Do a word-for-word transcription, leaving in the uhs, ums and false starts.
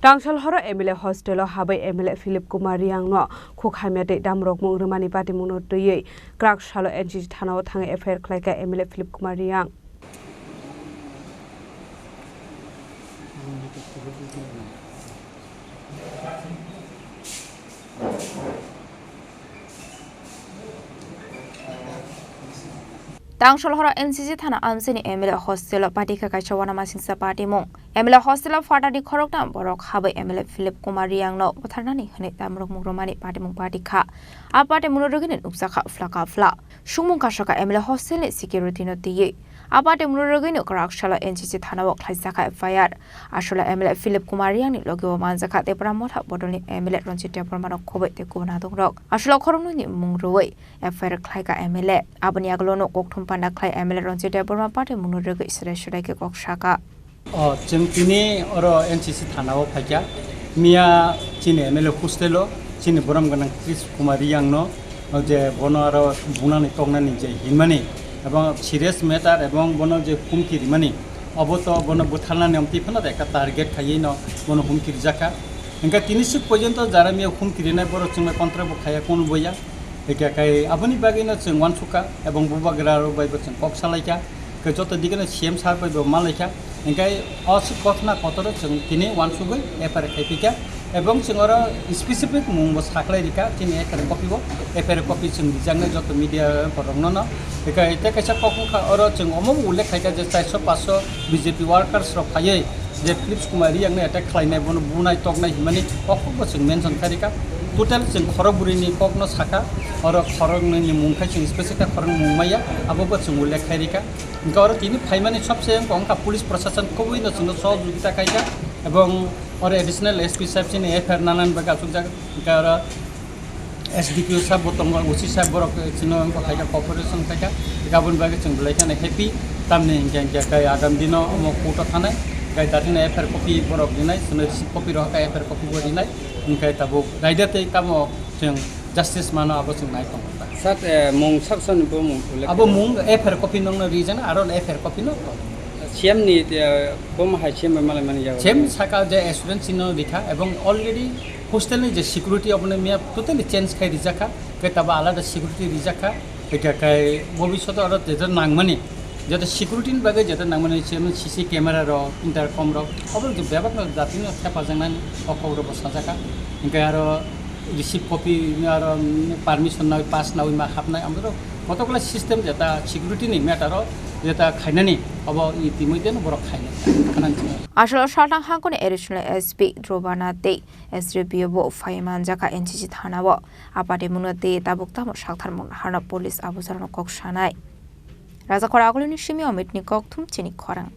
Tangsal horo M L A hostel o habai M L A Philip Kumar Riang no khuk hamya tei damrokmung rwmani patimung no twiwi kwrak salo N C C thana o thangwi F I R khlaikha M L A Philip Kumar Riang. Tangsal horo N C C thana amchaini M L A hostel o patikha kaisa uanamasingcha patimung. M L A hostel o phatani khoroknam borok habai M L A Philip Kumar Riang no butharnani hwnwi damrokmung rwmani patimung patikha. A patimung no rwgwini nukjakha phlaka phla. Sumung kasaka M L A hostel ni security no twiwi. A patimung no rwgwino kwrak salo N C C thana o khlaijakha F I R. Aswla M L A Philip Kumar Riang ni logi o manjakha Tipra Motha bodol ni M L A Ranjit Debbarma no khoboi tei kubun adongrok. Aswla khoroknwi ni mung rwui F I R khlaikha M L A. Aboni yagulo no kokthum panda khlai M L A Ranjit Debbarma patimung no rwgwi swrai swrai khe kok saka. O, chwng tini oro N C C thana o phaikha. Miya chini M L A hostel o chini borom gwnang Krish Kumar Riang no, o je bono aro bunani toknani je hinmani, ebong serious matter, ebong bono je humki rimani, obo to bono butharnani amtwi phano ekta target khaiwi no bono humki rijakha. Hingkhe tini swk porjonto jara miya humki rinai borok chwngbai contract bo khaiya, kunu boya. Hingkhe kai aboni bagwino chwng uansukha ebong bubagra rok bai bo chwng kok salaikha. Khe joto dikeno C M sir bai bo malaikha. Hingkhe o swk kothna kotoro chwng tini uansugwi F I R khaiphikha. Ebong chwng oro specific mung bo saklai rikha, chini F I R copy bo, F I R copy chwng rijaknai joto media borokno no. Hingkhe tei kaisa kok wngkha, oro chwng omo bo ullekh khaikha je charso paanso B J P workers rok phaiwi je Philips Kumar Riang no attack khlainai, bono bunai toknai hinmani o kok bo chwng mention khairikha. Total chwng khorok bwrwi ni kok no sakha, oro khorok nwi ni mung khai chwng specific khe khorok mung maya, abo bo chwng ullekh khairikha. Hingkhe oro tini phaimani sobse wngkha police proshashan kubui no chwngno sohojogita khaikha, ebong oro additional S P saheb chini F I R nanani bagwi achukjak. Hingkhe oro S D P O saheb bo tongo, O C saheb borok chwngno wngkha khaikha, cooperation khaikha. Hingkhe aboni bagwi chwng belai kheno happy, tamni hingkhe hingkhe kai agam dino omo court o thanai, kai dakhilno F I R copy borok rinai, chwngno receipt copy rohor kha, F I R copy bo rinai, hingkhe tabuk raida tei tamo chwng justice mano abo chwng nai tongo ta. Sir, eh, mung saksani bo mung ullekh abo khaijak. Mung F I R copy nokno rijana, aro F I R copy no tongo. C M ni, eh, bo ma hai C M bai malai mani yago. C M saka je assurance no rikha, ebong already hostel ni je security obono miya totally change khai rijakha, khe tabo alada security rijakha, khe, khe, khe bobishoto aro jeto nangmani, jeto security ni bagwi jeto nangmani, C M C C camera rok, intercom rok, obo je bebak no jati no thepajaknani o kok rok bo sajakha, hingkhe aro receipt copy aro permission nawi, pass nawi ma hapnai, amoro kotokla system jeta security ni matter o jeta khainani obo itimoi deno borok khainai. Aswk o Salthang Hangkoni Additional S P Drobana tei S D P O bo phai manjakha N C C thana o. Apati mungno tei tabuk tamo saktharmung harno police abujarno kok sanai. Rajakhor Agulini simi Omitni kok thum chini khorang.